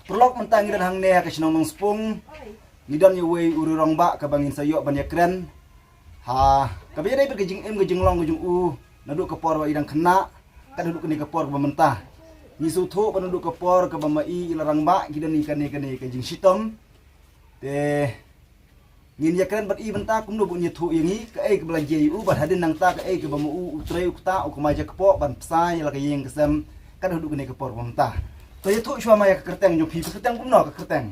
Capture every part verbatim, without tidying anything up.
Paralok, mynta ngi don hangne ha ka shnong Nongspung. Ngi don ïa uwei u rangbah kaba ngin sa ïoh ban ïakren. Ha kaba ïadei bad ka jingim ka jinglong ka jong u naduh ka por ba i dang khynnah kat haduh kane ka por kaba mynta. Ngi sngewthuh ba naduh ka por kaba ma i i la rangbah ki don ïa kane kane ka jingshitom. Te ngin ïakren bad i mynta kumno ba un ïathuh ïa ngi kaei kaba la jia ïa u, bad hadien nangta kaei kaba ma u u trei u ktah u kmai jakpoh ban bsa ïa la ka ïing ka sem kat haduh kane ka por ba mynta. To ïathuh shuwa ma ïa ka kyrteng jong phi, ka kyrteng kumno ka kyrteng?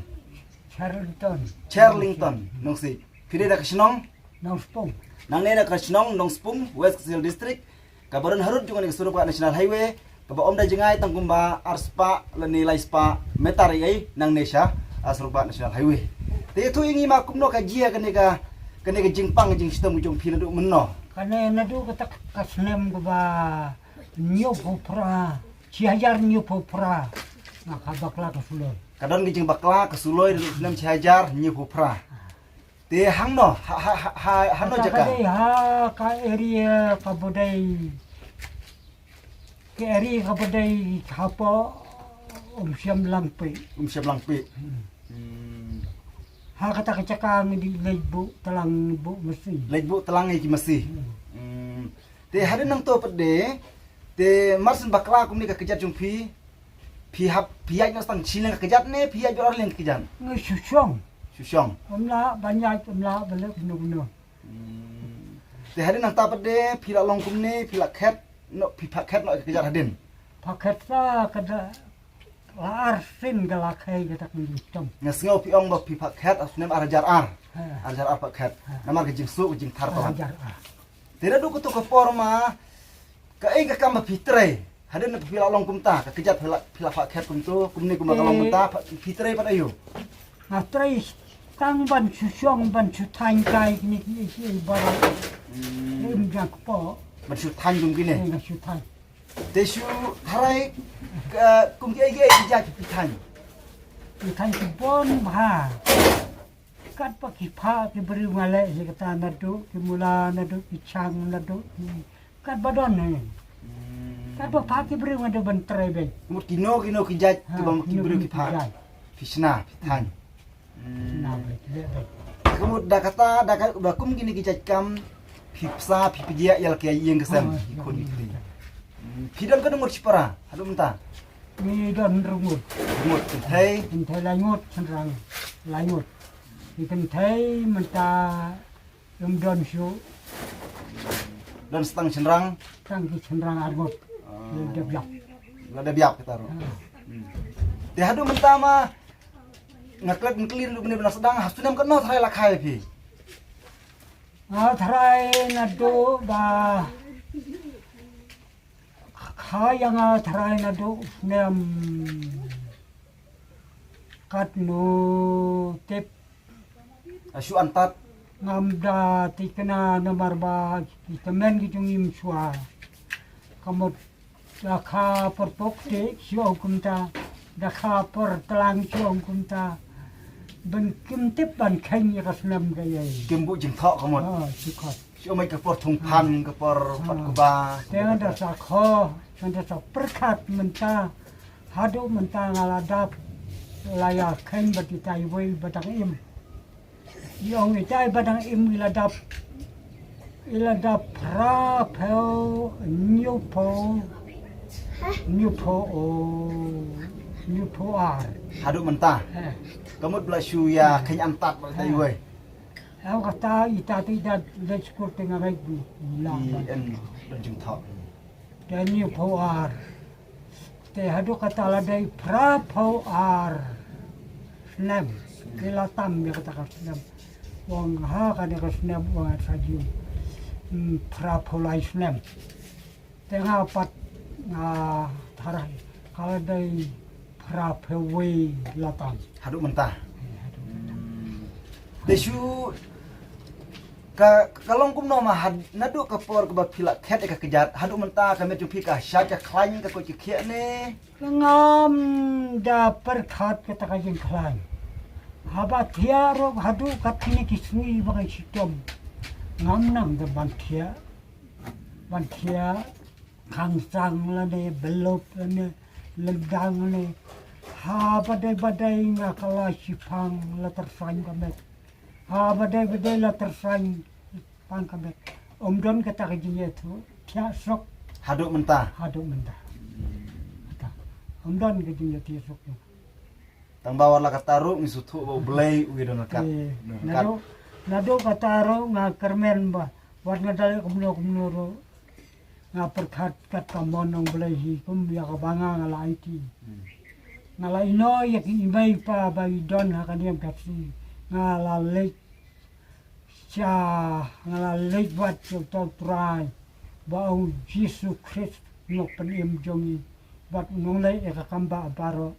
Charlington. Charlington Nongsiej. Phi dei na ka shnong? Nongspung. Nangne na ka shnong Nongspung, West Khasi Hills District. Kaba don harud jong kane ka surok bah National Highway kaba ym da jngai tang kumba ar spah lane lai spah meter ei ei nangne sha surok bah National Highway. Te ïathuh ïa ngi ma kumno ka jia kane ka, kane ka jingpang jingshitom jong phi naduh mynno? Kane naduh kata ka snem kaba hynñiewphew phra, shi hajar hynñiewphew phra, nga ka bakla ka suloi. Ka don ka jingbakla ka suloi naduh snem shi hajar hynñiewphew phra. Te hangno, ha, ha, ha, ha, hangno jaka? Ka dei ha ka area kaba dei, ka area kaba dei hapoh Umshiemlangpih. Umshiemlangpih. Hmm. Hmm. Ha kata ka jaka ngi dei leit buh tlang buh masi. Leit buh tlang ïa ki masi. Hmm. Hmm. Te hadien nangto pat de, te mar shen bakla kumne ka kjat jong phi, phi hap, phi ïaid noh tang shi liang ka kjat ne phi ïaid baroh ar liang ka kjat? Ngi shu shong. Shu shong. Ym lah ban ïaid, ym lah ban leh kumno kumno. Hmm. Te hadien nangta pat de phi la long kumne, phi la khet noh, phi phah khet noh ka kjat hadien? Phah khet sa ka da la ar sien ka la khei kata ka jingshitom. Nga sngew phi ong ba phi phah khet ha u snem ar hajar ar. Ha. Ar hajar ar phah khet. Ha. Namar ka jingsuk ka jingthar palat. Ar hajar ar. Te naduh kato ka por ma kaei ka kam ba phi trei? Hadien ba phi la long kumta, ka kjat phi la, phi la phah khet kumto, kumne kumba ka long kumta, phi trei pat aïu? Nga trei tang ban shu shong ban shu thaiñ kai kine kiei kiei baroh. Hmm. Ym jaka kpoh. Ban shu thaiñ kum kine? Hm, ban shu thaiñ. Te shu tharai, eh, kum kiei kiei ki jait phi thaiñ? Phi thaiñ ki bon bha. Katba ki phah ki briew nga leh hi kata naduh ki mula, naduh ki chang, naduh ki katba don hi. Hmm. Katba phah ki briew nga dei ban trei beit. Mut kino kino ki jait kiba ki briew ki phah. Phi shna, phi thaiñ. Hmm. Shna beit, leh beit. Ka mut da kata, da ka, da kum kine ki jait kam, phi bsa, phi pdiah ïa la ka ïing ka sem, ki khun ki kti. Hmm. Phi don katno ngut shipara haduh mynta? Ngi don hynriew ngut. Ngut, kynthei? Kynthei lai ngut, shynrang lai ngut. Ki kynthei mynta ym don shuh. Don tang shynrang? Tang ki shynrang ar ngut. Ah. Ki la dep ïap. La dep ïap kita ruh. Ah. Hmm. Te haduh mynta ma nga klet nga kylli ruh mynne ba la sdang, ha snem katno tharai la kha ïa phi? Ah, tharai naduh ba kha ïa nga tharai naduh snem katno tip. Shu antad. Ngam da thikna namar ba ki tymmen ki jong ngi ym shuwa. Ka mut da kha por pok te shu ong kumta, da kha por tlang shu ong kumta. Ban kim tip ban kheiñ ïa ka snem ka ïa. Kim buh jingthoh ka mut. Ah, shu khot. Shu ong ka por thungphan, ka por pat kuba. Te nga da sa kho, nga da sa pyrkhat mynta. Haduh mynta nga la dap la ïa kheiñ bad itai wei ba dang im. I ong itai ba dang im i la dap, i la dap phra phew hynñiew phew, hynñiew phew, o, hynñiew phew ar. Haduh mynta. He. Ka mut ba la shu ïa kheiñ antad bad itai wei. Ïa kata ita te i da leit skul te nga ngeit ba la. I en don jingthoh. Te hynñiew phew ar. Te haduh kata la dei phra phew ar snem. Ki la tam ïa kata ka snem. Wan ha kane ka snem wan sa ju, hmm, phra phew lai snem. Te nga pat nga tharai ka la dei phra phew wei la tam. Haduh mynta. Eh, haduh mynta. Te shu ka, ka long kumno ma had, naduh ka por kaba phi la khet ïa ka kjat haduh mynta ka met jong phi ka shait ka khlaiñ ka koit ka khiah ne? Ngam da pyrkhat kata ka jingkhlaiñ. Haba thiah ruh haduh katne ki sngi ba ngan shitom. Ngam nang da ban thiah. Ban thiah. Khangsang lane, Belup lane, Lyndang lane. Ha ba dei ba dei nga kylla shiphang la tyrsaiñ ka met. Ha ba dei ba dei la tyrsaiñ pang ka met. Ym don kata ka jingïathuh thiah suk. Haduh mynta. Haduh mynta. Kata. Ym don ka jingïathuh suk. Tang ba wat la kata ruh ngi sngewthuh ba U Blei u ïadon ryngkat. Eh, naduh, naduh kata ruh nga kyrmen ba wat nga da leh kumno kumno ruh. Nga pyrkhat kat ka mon U Blei hi kum ïa kaba nga nga la aiti. Hmm. Nga la ïehnoh ïa ki i mei i pa ba i don ha ka niam ka sngi. Nga la leit sha, nga la leit bad sha uta U Trai ba U Jisu Khrist u nongpynim jong ngi bad u nongleh ïa ka kam ba baroh,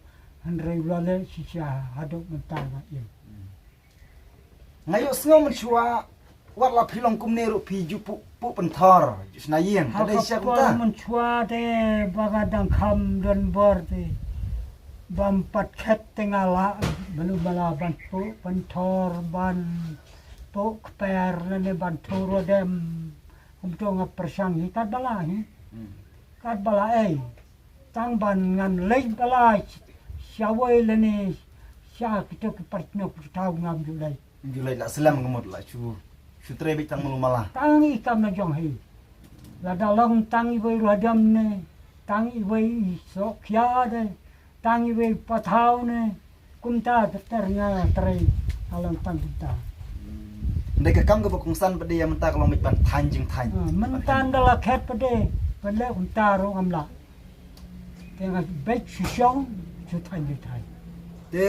hynrei u la leh shisha haduh mynta nga im. Nga ïohsngew mynshuwa wat la phi long kumne ruh phi ju puh, puh pynthor, ju shna ïing, ha ka dei sha kumta. Mynshuwa te ba nga dang kham don bor te bam pat khet te nga la malu mala ban puh pynthor, ban puh kper lane ban thur dem. Kumto nga pyrshang hi kat ba la hi. Hmm. Kat ba la ei. Tang ban ngan leit ba la shawei lane sha kito ki parchno ki thaw ngam ju leit. Ju leit la slem ka mut la shu, shu trei beit tang malu mala. Tang i kam na jong hi. Lada long tang iwei ruh hadam ne, tang iwei i sohkhia de, tang iwei pathaw ne, kumta ter ter nga trei, nga long tang kumta. Ndei ka kam kaba kongsan pat de ïa mynta ka long beit ban thaiñ jingthaiñ. Ah, mynta nda la khet pat de, ban leh kumta ruh ngam lah. Te nga beit shu shong, shu thaiñ, shu thaiñ. Te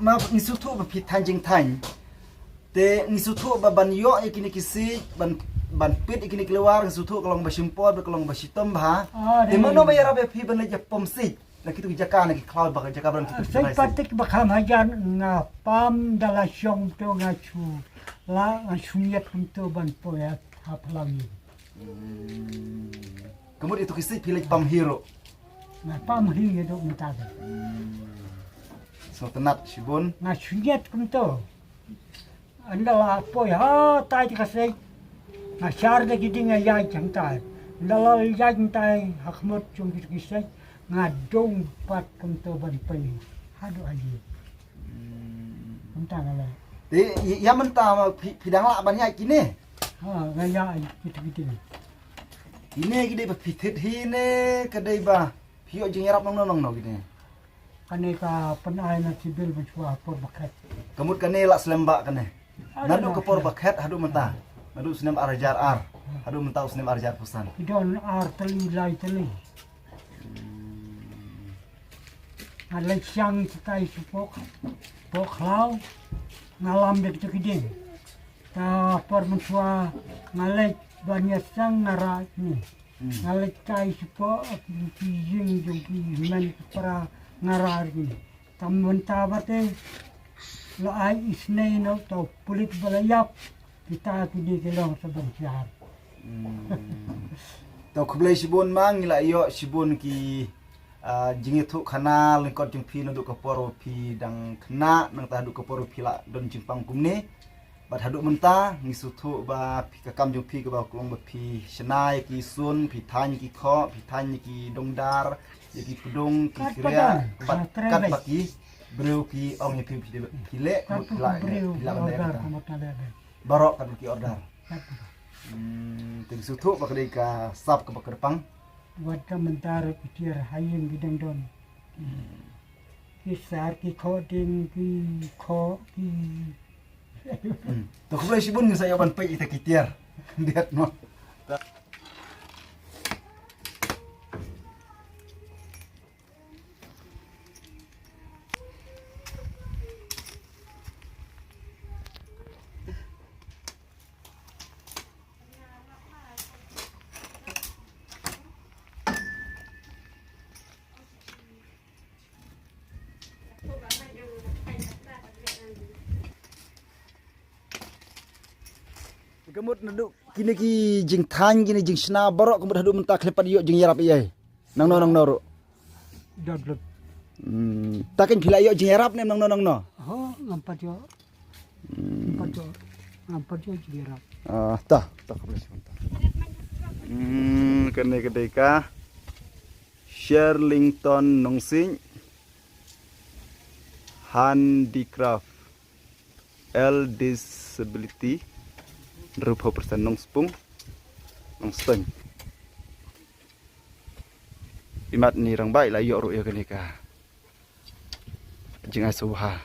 ma ngi sngewthuh ba phi thaiñ jingthaiñ. Te ngi sngewthuh ba ban ïoh ïa kine ki siej, ban, ban pit ïa kine ki lewar, ngi sngewthuh ka long ba shim por, ka long ba shitom bha. Ah, te mano ba ïarap ïa phi ban leit ïa pom siej na kitu ki jaka, na ki khlaw ba ka jaka ba don kitu ki siej, patik ba kham hajan nga pam da la shong to nga shu la, nga shu ngiat kumto ban poi ha phlaw ïing. Hmm. Ka mut ïa tu ki siej phi leit pam hi ruh. Nga pam hi ïa dok mynta. Hmm. Sngewtynnat shibun. Nga shu ngiat kumto. Ynda la poi ha tai ka siej. Nga shar da ki dieng nga ïaid hangtai. Ynda la ïaid hangtai ha khmut jong ki siej. Nga dung pat kumto ban poi haduh ha ïing. Hmm. Mynta nga la. Te ïa, ïa mynta ma phi, phi dang lah ban ïaid kine? Ha, nga ïaid kito kito. Kine ki dei ba phi thied hi ne ka dei ba phi ïoh jingïarap nangno nangno kine? Kane ka pynai na civil mynshuwa por ba khet. Ka mut kane lah slem ba kane. Naduh ka por ba khet haduh mynta. Naduh snem ar hajar ar. Haduh mynta u snem ar hajar arphew san. Ki don ar tylli lai tylli. Hmm. Nga leit shang shatai shapoh, poh khlaw, nga lam da kito ki dieng. Ta por mynshuwa nga leit ban ïaseng nga rah ni. Hmm. Nga leit tai shapoh ki, ki ïing jong ki hynmen ki para nga rah ni. Tang mynta ba te la ai isnei na uta u pulit ba la ïap, kita ki dei ki long sa ban shar. Hmm. To khublei shibun ma, ngi la ïoh shibun ki, ah, jingïathuh khana lyngkot jong phi naduh ka por ba phi dang khynnah nangta haduh ka por ba phi la don jingpang kumne. Bad haduh mynta ngi sngewthuh ba phi, ka kam jong phi kaba ka long ba phi shna ïa ki sun, phi thaiñ ïa ki khoh, phi thaiñ ïa ki dongdar, ïa ki pdung, ki khriah, bad katba ki briew ki ong ïa phi, phi leh, phi lah, phi lah ban leh kata. Baroh katba ki order. Hmm, te ngi sngewthuh ba ka dei ka sap kaba kyrpang. Wat ka mynta ruh ki tiar ha ïing ki dang don. Ki sar ki khoh dieng ki khoh ki. Hmm. To khublei shibun, ngin sa ïoh ban peit ïa kita ki tiar. Khyndiat mo. Ka mut naduh kine ki jingthaiñ, kine jingshna baroh, ka mut haduh mynta khlem pat ïoh jingïarap ïa nangno nangno ruh. Dot lut. Hmm, ta kein phi la ïoh jingïarap ne nangno nangno? Ho, ngam pat ïoh. Hmm. Ngam pat ïoh, ngam pat ïoh jingïarap. Ah, ta, ta ka phi la ïoh ta. Hmm, Kane ka dei ka Sherlington Nongsiej, handicraft, L disability, hynriewphew percent, Nongspung, Nongstoiñ. Imat ni rangbah i la ïoh ruh ïa kane ka jingai sngewbha.